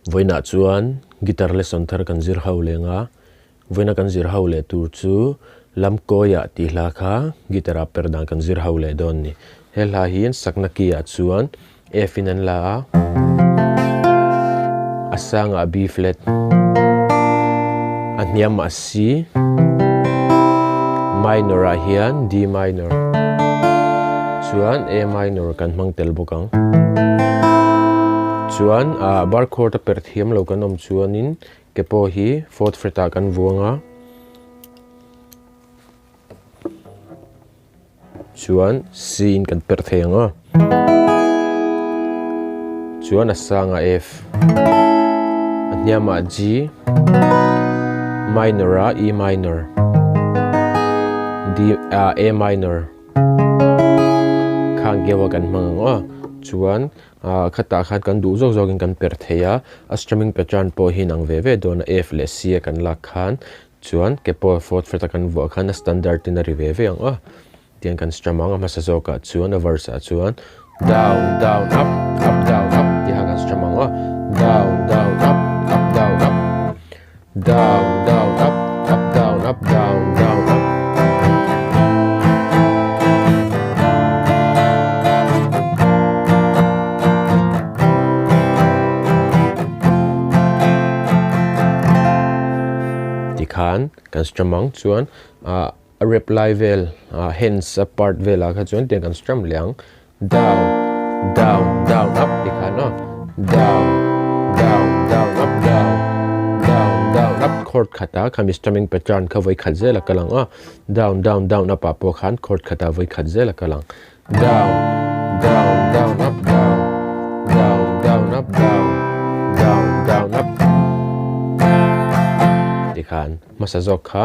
Vawiinah chuan guitar lesson thar kan zir ho leng a, vawiina kan zir ho leh tur chu Lamkawiah tih hla kha guitar ah per dan kan zir ho leh dawn a ni. He hla hi sakna key ah chuan F in an la a, a sangah B flat, a hniamah C, minor ah hian D minor chuan A minor kan hmang tel bawk ang. Chuan ah bar chord a per thiam lo kan awm chuanin ke pawh hi fourth fret ah kan vuang a, chuan C in kan perh thei ang a, chuan a sangah F, a hniamah G, minor ah E minor, D ah A minor khang keu a kan hmang ang aw, chuan ah khatah khan kan duh zawk zawkin kan perh thei a, a strumming pattern pawh hi inang ve ve dawn a F leh C a kan lak khan Chuan ke pawh fourth fret a kan vuah khan a standard in a ri ve ve ang a, tiang kan strum ang a hmasa zawkah chuan a verse ah chuan down down up up down up tih kha kan strum ang a, down down up up down up down down up up down up down down up. Tikhan kan strum ang chuan ah a rep lai vel ah hands a part velah kha chuan tiang kan strum leh ang down down down up tikhan aw down down down up down down down up chord khatah khami strumming pattern kha vawi khat zel a kal ang a down down down up ah pawh khan chord khatah vawi khat zel a kal ang. Down, down, down, up, down, down, down, up, down, down, down, up. Tikhan hmasa zawk kha.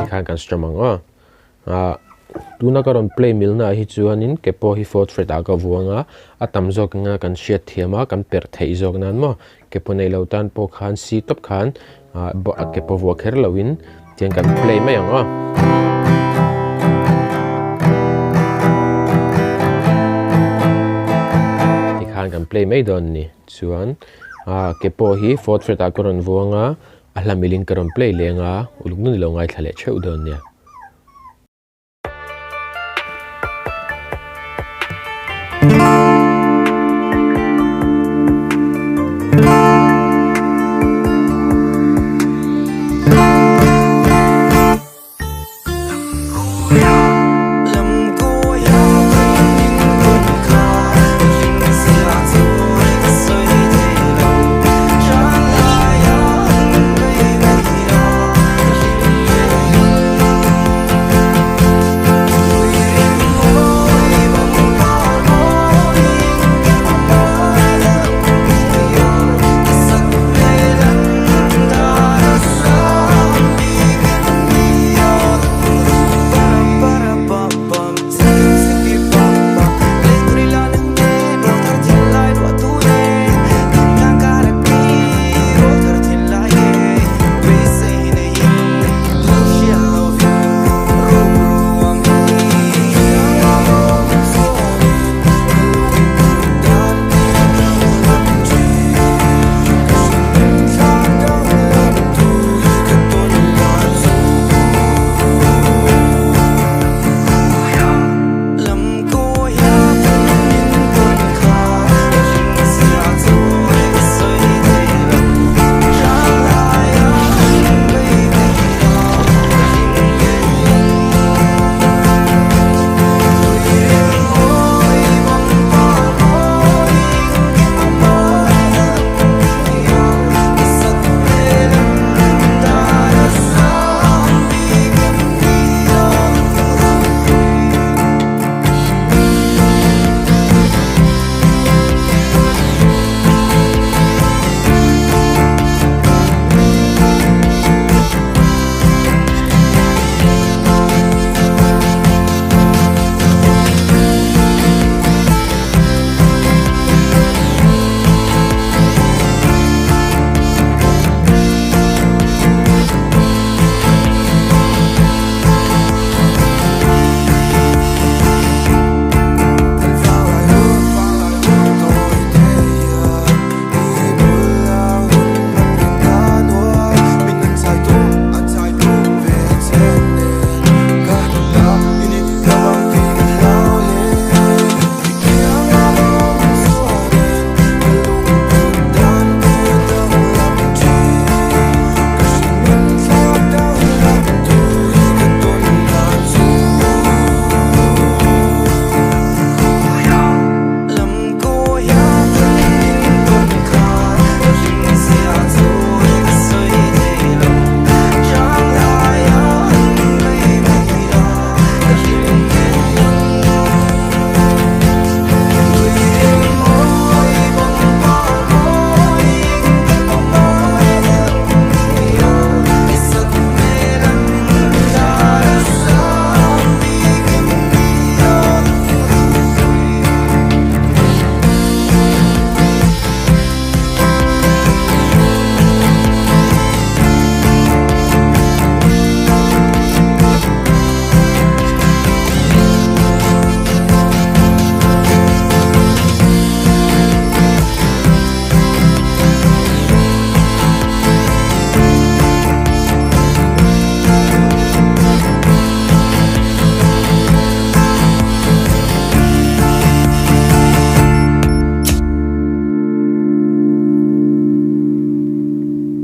Tikhan kan strum ang aw. Ah, tuna ka rawn play milna ah hi chuanin ke pawh hi fourth fret ah ka vuang a, a tam zawk anga kan hriat thiam a, kan perh theih zawk nan maw, ke pawh nei lo tan pawh khan si tawp khan ah ke pawh vuah kher loin tiang kan play mai ang aw. Tikhan kan play mai dawn a ni, chuan ah ke pawh hi fourth fret ah ka rawn vuang a, a hla milin ka rawn play leng a, uluk nun i lo ngaithla leh theuh dawn nia.